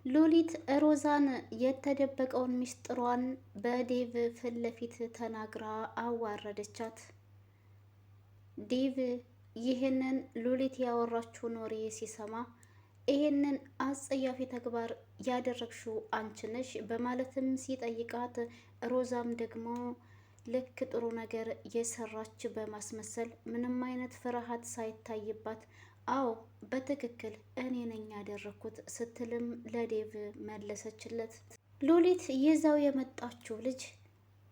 ሉሊት ሮዛን የተደበቀውን ሚስጥሯን በዴቭ ፊት ለፊት ተናግራ አዋረደቻት። ዴቭ ይህንን ሉሊት ያወራችውን ወሬ ሲሰማ ይህንን አጸያፊ ተግባር ያደረግሽው አንቺ ነሽ በማለትም ሲጠይቃት፣ ሮዛም ደግሞ ልክ ጥሩ ነገር የሰራች በማስመሰል ምንም አይነት ፍርሃት ሳይታይባት አዎ በትክክል እኔ ነኝ ያደረግኩት ስትልም ለዴቭ መለሰችለት። ሉሊት ይዛው የመጣችው ልጅ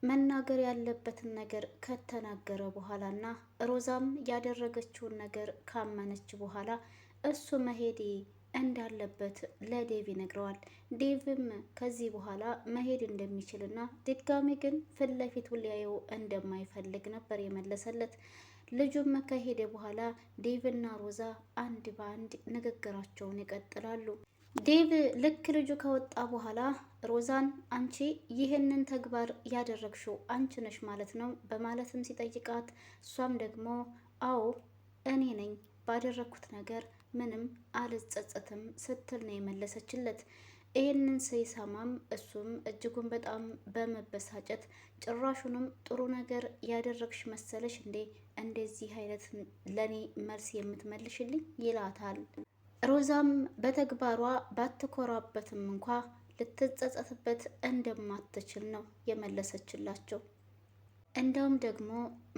መናገር ያለበትን ነገር ከተናገረ በኋላ እና ሮዛም ያደረገችውን ነገር ካመነች በኋላ እሱ መሄድ እንዳለበት ለዴቭ ይነግረዋል። ዴቭም ከዚህ በኋላ መሄድ እንደሚችልና ድጋሚ ግን ፊት ለፊቱ ሊያየው እንደማይፈልግ ነበር የመለሰለት። ልጁም ከሄደ በኋላ ዴቭና ሮዛ አንድ በአንድ ንግግራቸውን ይቀጥላሉ። ዴቭ ልክ ልጁ ከወጣ በኋላ ሮዛን አንቺ ይህንን ተግባር ያደረግሽው አንቺ ነሽ ማለት ነው በማለትም ሲጠይቃት፣ እሷም ደግሞ አዎ እኔ ነኝ ባደረግኩት ነገር ምንም አልጸጸትም ስትል ነው የመለሰችለት። ይህንን ሲሰማም እሱም እጅጉን በጣም በመበሳጨት ጭራሹንም ጥሩ ነገር ያደረግሽ መሰለሽ እንዴ እንደዚህ አይነት ለእኔ መልስ የምትመልሽልኝ ይላታል። ሮዛም በተግባሯ ባትኮራበትም እንኳ ልትጸጸትበት እንደማትችል ነው የመለሰችላቸው። እንደውም ደግሞ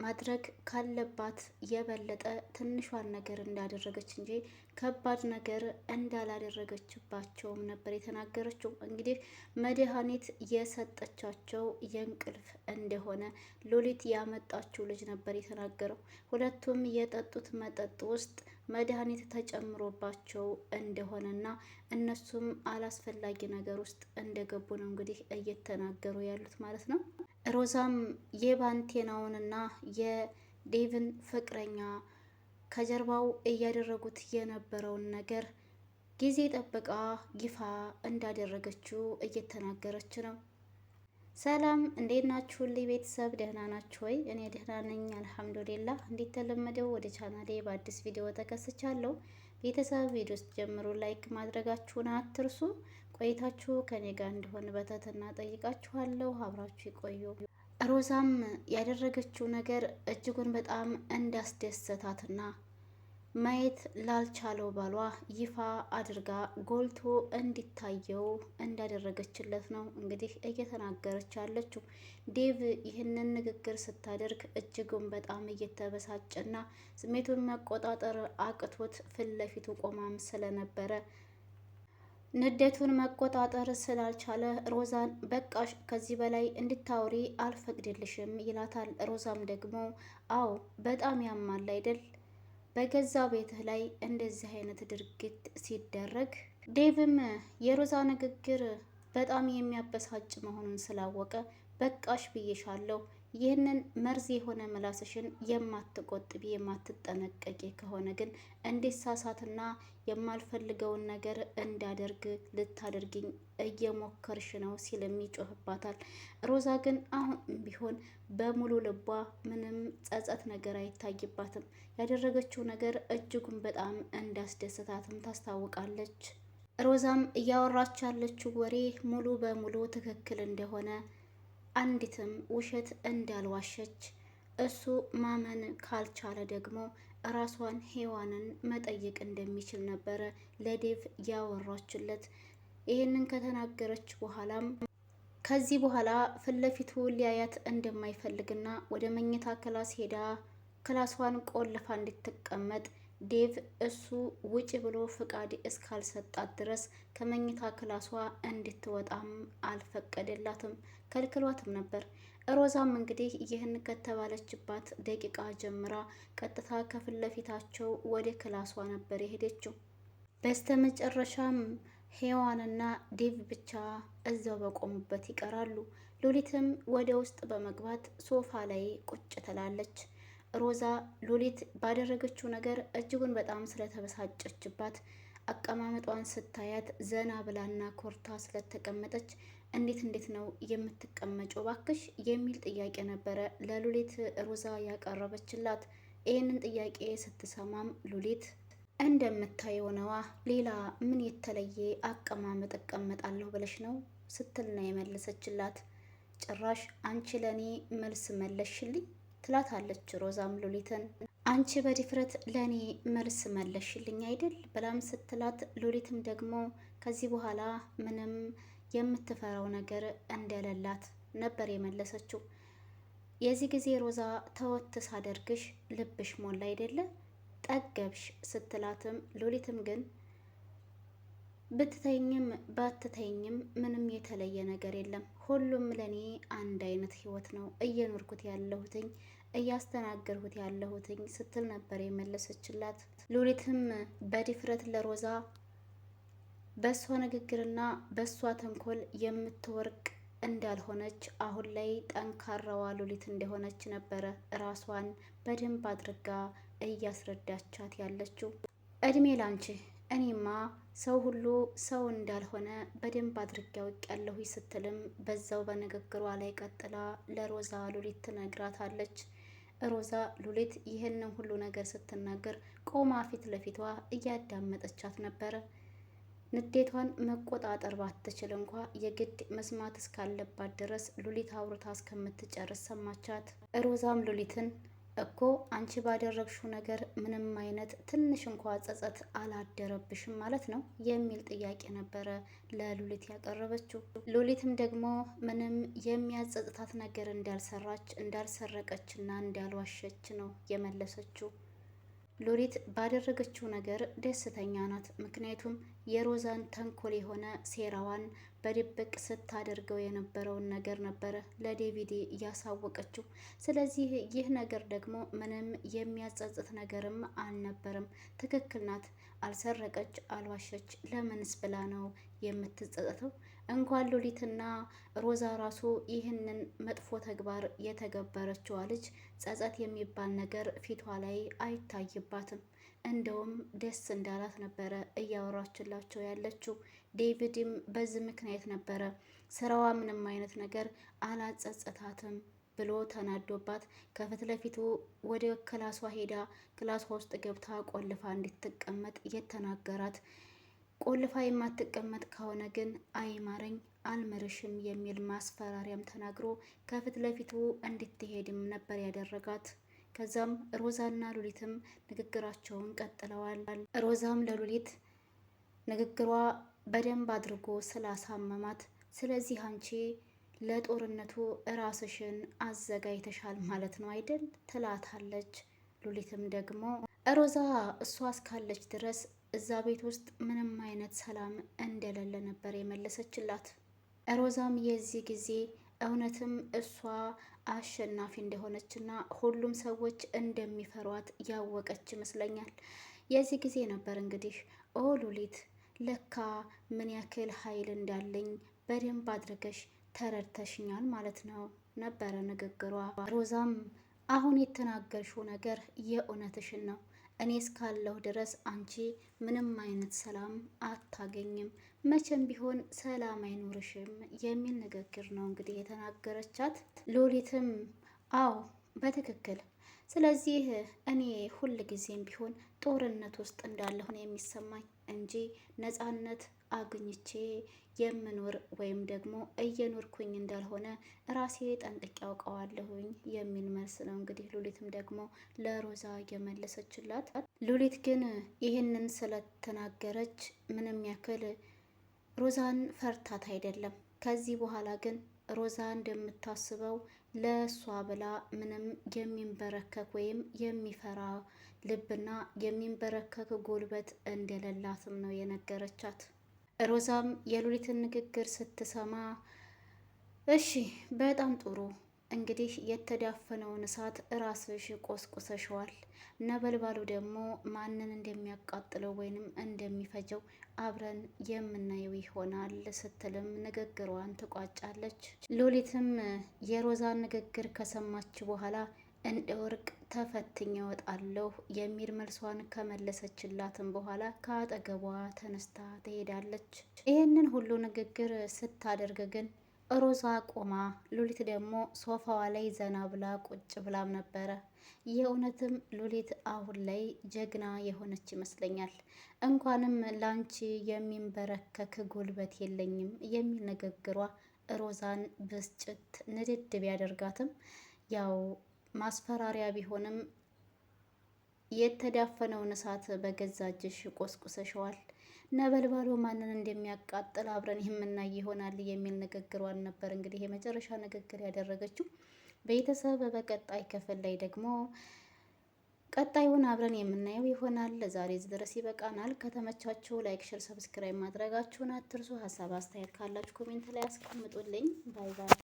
ማድረግ ካለባት የበለጠ ትንሿን ነገር እንዳደረገች እንጂ ከባድ ነገር እንዳላደረገችባቸውም ነበር የተናገረችው። እንግዲህ መድኃኒት የሰጠቻቸው የእንቅልፍ እንደሆነ ሉሊት ያመጣችው ልጅ ነበር የተናገረው። ሁለቱም የጠጡት መጠጥ ውስጥ መድኃኒት ተጨምሮባቸው እንደሆነና እነሱም አላስፈላጊ ነገር ውስጥ እንደገቡ ነው እንግዲህ እየተናገሩ ያሉት ማለት ነው። ሮዛም የባንቴናውንና የዴቭን ፍቅረኛ ከጀርባው እያደረጉት የነበረውን ነገር ጊዜ ጠብቃ ይፋ እንዳደረገችው እየተናገረች ነው። ሰላም እንዴት ናችሁ? ቤተሰብ ደህና ናችሁ ወይ? እኔ ደህና ነኝ አልሐምዱሊላህ። እንደተለመደው ወደ ቻናሌ በአዲስ ቪዲዮ ተከስቻለሁ። ቤተሰብ ቪዲዮ ስትጀምሩ like ማድረጋችሁን አትርሱ። ቆይታችሁ ከኔ ጋር እንዲሆን በትህትና ጠይቃችኋለሁ። አብራችሁ ይቆዩ። ሮዛም ያደረገችው ነገር እጅጉን በጣም እንዳስደሰታትና ማየት ላልቻለው ባሏ ይፋ አድርጋ ጎልቶ እንዲታየው እንዳደረገችለት ነው እንግዲህ እየተናገረች ያለችው። ዴቭ ይህንን ንግግር ስታደርግ እጅጉን በጣም እየተበሳጨና ስሜቱን መቆጣጠር አቅቶት ፊት ለፊቱ ቆማም ስለነበረ ንዴቱን መቆጣጠር ስላልቻለ ሮዛን በቃሽ፣ ከዚህ በላይ እንድታወሪ አልፈቅድልሽም ይላታል። ሮዛም ደግሞ አዎ በጣም ያማል አይደል በገዛ ቤትህ ላይ እንደዚህ አይነት ድርጊት ሲደረግ። ዴቭም የሮዛ ንግግር በጣም የሚያበሳጭ መሆኑን ስላወቀ በቃሽ ብዬሻለሁ፣ ይህንን መርዝ የሆነ ምላስሽን የማትቆጥቢ የማትጠነቀቂ ከሆነ ግን እንዲሳሳትና የማልፈልገውን ነገር እንዳደርግ ልታደርግኝ እየሞከርሽ ነው ሲልም ይጮህባታል። ሮዛ ግን አሁን ቢሆን በሙሉ ልቧ ምንም ጸጸት ነገር አይታይባትም። ያደረገችው ነገር እጅጉን በጣም እንዳስደሰታትም ታስታውቃለች። ሮዛም እያወራች ያለችው ወሬ ሙሉ በሙሉ ትክክል እንደሆነ አንዲትም ውሸት እንዳልዋሸች እሱ ማመን ካልቻለ ደግሞ ራሷን ሔዋንን መጠየቅ እንደሚችል ነበረ ለዴቭ ያወራችለት። ይህንን ከተናገረች በኋላም ከዚህ በኋላ ፊት ለፊቱ ሊያያት እንደማይፈልግና ወደ መኝታ class ሄዳ ክላሷን ቆልፋ እንድትቀመጥ ዴቭ እሱ ውጭ ብሎ ፍቃድ እስካልሰጣት ድረስ ከመኝታ ክላሷ እንድትወጣም አልፈቀደላትም፣ ከልክሏትም ነበር። ሮዛም እንግዲህ ይህን ከተባለችባት ደቂቃ ጀምራ ቀጥታ ከፊት ለፊታቸው ወደ ክላሷ ነበር የሄደችው። በስተመጨረሻም ሔዋንና ዴቭ ብቻ እዛው በቆሙበት ይቀራሉ። ሉሊትም ወደ ውስጥ በመግባት ሶፋ ላይ ቁጭ ትላለች። ሮዛ ሉሊት ባደረገችው ነገር እጅጉን በጣም ስለተበሳጨችባት አቀማመጧን ስታያት ዘና ብላና ኮርታ ስለተቀመጠች እንዴት እንዴት ነው የምትቀመጨው ባክሽ የሚል ጥያቄ ነበረ ለሉሊት ሮዛ ያቀረበችላት። ይህንን ጥያቄ ስትሰማም ሉሊት እንደምታየው ነዋ፣ ሌላ ምን የተለየ አቀማመጥ እቀመጣለሁ ብለሽ ነው ስትል ነው የመለሰችላት። ጭራሽ አንቺ ለእኔ መልስ መለሽልኝ ትላታለች ሮዛም ሉሊትን። አንቺ በድፍረት ለእኔ መልስ መለሽልኝ አይደል ብላም ስትላት፣ ሉሊትም ደግሞ ከዚህ በኋላ ምንም የምትፈራው ነገር እንደሌላት ነበር የመለሰችው። የዚህ ጊዜ ሮዛ ተወት ሳደርግሽ ልብሽ ሞላ አይደለ ጠገብሽ ስትላትም፣ ሉሊትም ግን ብትተኝም ባትተኝም ምንም የተለየ ነገር የለም። ሁሉም ለእኔ አንድ አይነት ህይወት ነው እየኖርኩት ያለሁትኝ እያስተናገርኩት ያለሁትኝ ስትል ነበር የመለሰችላት። ሉሊትም በድፍረት ለሮዛ በእሷ ንግግርና በእሷ ተንኮል የምትወርቅ እንዳልሆነች አሁን ላይ ጠንካራዋ ሉሊት እንደሆነች ነበረ ራሷን በደንብ አድርጋ እያስረዳቻት ያለችው። እድሜ ላንቺ፣ እኔማ ሰው ሁሉ ሰው እንዳልሆነ በደንብ አድርጌ አውቄያለሁ ስትልም በዛው በንግግሯ ላይ ቀጥላ ለሮዛ ሉሊት ትነግራታለች። ሮዛ ሉሊት ይህንን ሁሉ ነገር ስትናገር ቆማ ፊት ለፊቷ እያዳመጠቻት ነበረ። ንዴቷን መቆጣጠር ባትችል እንኳ የግድ መስማት እስካለባት ድረስ ሉሊት አውርታ እስከምትጨርስ ሰማቻት። ሮዛም ሉሊትን እኮ አንቺ ባደረግሽው ነገር ምንም አይነት ትንሽ እንኳ ጸጸት አላደረብሽም ማለት ነው የሚል ጥያቄ ነበረ ለሉሊት ያቀረበችው። ሉሊትም ደግሞ ምንም የሚያጸጽታት ነገር እንዳልሰራች፣ እንዳልሰረቀችና እንዳልዋሸች ነው የመለሰችው። ሉሊት ባደረገችው ነገር ደስተኛ ናት። ምክንያቱም የሮዛን ተንኮል የሆነ ሴራዋን በድብቅ ስታደርገው የነበረውን ነገር ነበረ ለዴቪድ እያሳወቀችው። ስለዚህ ይህ ነገር ደግሞ ምንም የሚያጸጽት ነገርም አልነበረም። ትክክል ናት። አልሰረቀች፣ አልዋሸች። ለምንስ ብላ ነው የምትጸጸተው? እንኳን ሉሊትና ሮዛ ራሱ ይህንን መጥፎ ተግባር የተገበረችዋ ልጅ ጸጸት የሚባል ነገር ፊቷ ላይ አይታይባትም። እንደውም ደስ እንዳላት ነበረ እያወራችላቸው ያለችው። ዴቪድም በዚህ ምክንያት ነበረ ስራዋ ምንም አይነት ነገር አላጸጸታትም ብሎ ተናዶባት ከፊት ለፊቱ ወደ ክላሷ ሄዳ ክላሷ ውስጥ ገብታ ቆልፋ እንድትቀመጥ የተናገራት። ቆልፋ የማትቀመጥ ከሆነ ግን አይማረኝ አልምርሽም የሚል ማስፈራሪያም ተናግሮ ከፊት ለፊቱ እንድትሄድም ነበር ያደረጋት። ከዛም ሮዛና ሉሊትም ንግግራቸውን ቀጥለዋል። ሮዛም ለሉሊት ንግግሯ በደንብ አድርጎ ስላሳመማት፣ ስለዚህ አንቺ ለጦርነቱ ራስሽን አዘጋጅተሻል ማለት ነው አይደል? ትላታለች። ሉሊትም ደግሞ ሮዛ እሷ እስካለች ድረስ እዛ ቤት ውስጥ ምንም አይነት ሰላም እንደሌለ ነበር የመለሰችላት። ሮዛም የዚህ ጊዜ እውነትም እሷ አሸናፊ እንደሆነችና ሁሉም ሰዎች እንደሚፈሯት ያወቀች ይመስለኛል። የዚህ ጊዜ ነበር እንግዲህ ኦ ሉሊት ለካ ምን ያክል ኃይል እንዳለኝ በደንብ አድርገሽ ተረድተሽኛል ማለት ነው ነበረ ንግግሯ። ሮዛም አሁን የተናገርሽው ነገር የእውነትሽን ነው፣ እኔ እስካለሁ ድረስ አንቺ ምንም አይነት ሰላም አታገኝም፣ መቼም ቢሆን ሰላም አይኖርሽም የሚል ንግግር ነው እንግዲህ የተናገረቻት። ሎሊትም አዎ በትክክል ስለዚህ እኔ ሁል ጊዜም ቢሆን ጦርነት ውስጥ እንዳለሁ ነው የሚሰማኝ እንጂ ነፃነት አግኝቼ የምኖር ወይም ደግሞ እየኖርኩኝ እንዳልሆነ ራሴ ጠንቅቄ ያውቀዋለሁኝ የሚል መልስ ነው እንግዲህ ሉሊትም ደግሞ ለሮዛ የመለሰችላት። ሉሊት ግን ይህንን ስለተናገረች ምንም ያክል ሮዛን ፈርታት አይደለም። ከዚህ በኋላ ግን ሮዛ እንደምታስበው ለእሷ ብላ ምንም የሚንበረከክ ወይም የሚፈራ ልብና የሚንበረከክ ጉልበት እንደሌላትም ነው የነገረቻት። ሮዛም የሉሊትን ንግግር ስትሰማ እሺ በጣም ጥሩ እንግዲህ የተዳፈነውን እሳት ራስሽ ቆስቁሰሸዋል። ነበልባሉ ደግሞ ማንን እንደሚያቃጥለው ወይንም እንደሚፈጀው አብረን የምናየው ይሆናል ስትልም ንግግሯን ትቋጫለች። ሉሊትም የሮዛን ንግግር ከሰማች በኋላ እንደ ወርቅ ተፈትኜ እወጣለሁ የሚል መልሷን ከመለሰችላትም በኋላ ከአጠገቧ ተነስታ ትሄዳለች። ይህንን ሁሉ ንግግር ስታደርግ ግን ሮዛ ቆማ፣ ሉሊት ደግሞ ሶፋዋ ላይ ዘና ብላ ቁጭ ብላም ነበረ። የእውነትም ሉሊት አሁን ላይ ጀግና የሆነች ይመስለኛል። እንኳንም ላንቺ የሚንበረከክ ጉልበት የለኝም የሚል ንግግሯ ሮዛን ብስጭት ንድድ ቢያደርጋትም ያው ማስፈራሪያ ቢሆንም የተዳፈነውን እሳት በገዛ እጅሽ ቆስቁሰሸዋል። ነበልባሉ ማንን እንደሚያቃጥል አብረን የምናይ ይሆናል የሚል ንግግሯን ነበር እንግዲህ የመጨረሻ ንግግር ያደረገችው። ቤተሰብ በቀጣይ ክፍል ላይ ደግሞ ቀጣዩን አብረን የምናየው ይሆናል። ለዛሬ እዚህ ድረስ ይበቃናል። ከተመቻችሁ like፣ share፣ subscribe ማድረጋችሁን አትርሱ። ሀሳብ አስተያየት ካላችሁ comment ላይ አስቀምጡልኝ። Bye bye።